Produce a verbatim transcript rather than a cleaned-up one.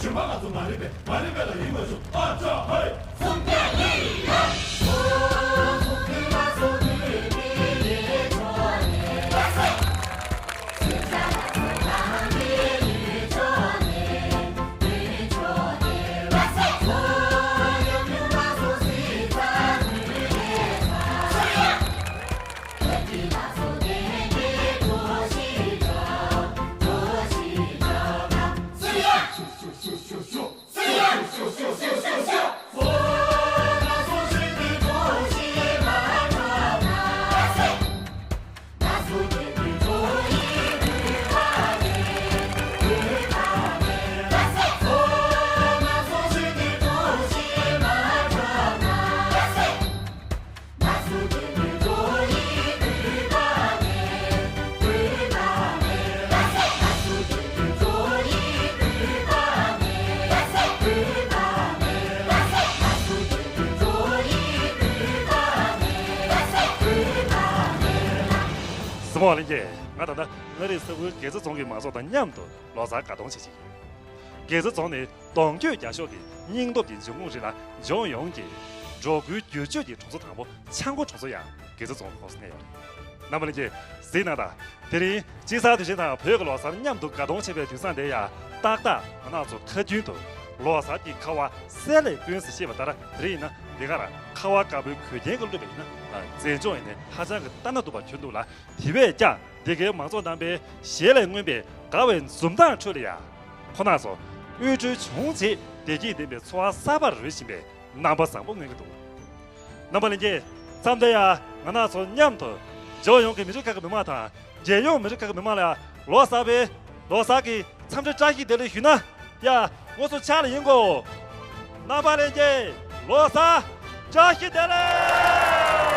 སྲིད་དབང་ལྷན་རྒྱས། ང་ད་ལྟ་མངའ་རིས་ས་ཁུལ་དགེ་རྩེ་རྫོང་གི་མང་ཚོགས་དང་མཉམ་དུ་ལོ་གསར་དགའ་གཏོང་བྱེད་ཀྱི་ཡོད། དགེ་རྩེ་རྫོང་ནི་གདོང་སྐྱོད་རྒྱ་ཤོག་གི་སྙིང་སྟོབས་ཀྱི་འབྱུང་ཁུངས་ཤིག་ལ། ལྗོངས་ཡོངས་ཀྱི་འབྲོག་ཁུལ་བསྒྱུར་བཅོས་ཀྱི་གྲོང་ཚོ་དང་པོ་ཆང་སྒོ་གྲོང་ཚོ་ཡང་དགེ་རྩེ་རྫོང་ཁོངས་སུ་གནས་ཡོད་རེད། རྣམ་པ་ལྷན་རྒྱས་གཟིགས་གནང་དང་། དེ་རིང་དཔྱིད་གསར་དུས་ཆེན་དང་བོད་ཀྱི་ལོ་གསར་མཉམ་དུ་དགའ་གཏོང་བྱེད་པའི་དུས་བཟང་འདིར་ཡང་ཏག་ཏག་ང་རང་ཚོ་ཁ་རྒྱུན་དུ་ལོ་གསར་གྱི་ཁ་བ་གསེར་ལས་དཀོན་ཟེར་བཤད་པ་ལྟར། དེ་རིང་ཡིན་ན་འདི་གར་ཁ་བ་དཀར་པོའི་གོས་རྒྱན་གྱིས་བཀླུབས་པ་ཡིན་ན། མཛེས་ལྗོངས་ཡིན་ནའི་ཧ་ཅང་གི་ལྟ་ན་སྡུག་པ་གྱུར་འདུག་ལ། དེ་བས་ཀྱང་འདི་གའི་མང་ཚོགས་རྣམ་པའི་ཞལ་ལས་མངོན་པའི་དགའ་བའི་འཛུམ་མདངས་ཁྲོད་ལ་ཡང་། ཁོང་རྣམ་ཚོ་དབུལ་སྒྲོལ་བྱུང་རྗེས་བདེ་སྐྱིད་ལྡན་པའི་འཚོ་བ་གསར་པར་རོལ་བཞིན་པའི་རྣམ་པ་བཟང་པོ་མངོན་གྱི་འདུག། རྣམ་པ་ལྷན་རྒྱས། མཚམས་འདིར་ཡང་ང་རང་ཚོ་མཉམ་དུ་ལྗོངས་ཡོངས་ཀྱི་མི་རིགས་ཁག་གི་མི་མང་དང་། རྒྱལ་ཡོངས་མི་རིགས་ཁག་གི་མི་མང་ལ་ཡང་ལོ་གསར་པའི་ལོ་གསར་གྱི་འཚམས་འདྲི་བཀྲ་ཤིས་བདེ་ལེགས་ཞུས་ན། ཡ། དངོས་སུ་ཕྱག་ལ་ཡིན་གོ། རྣམ་པ་ལྷན་རྒྱས། ལོ་གསར་བཀྲ་ཤིས་བདེ་ལེགས།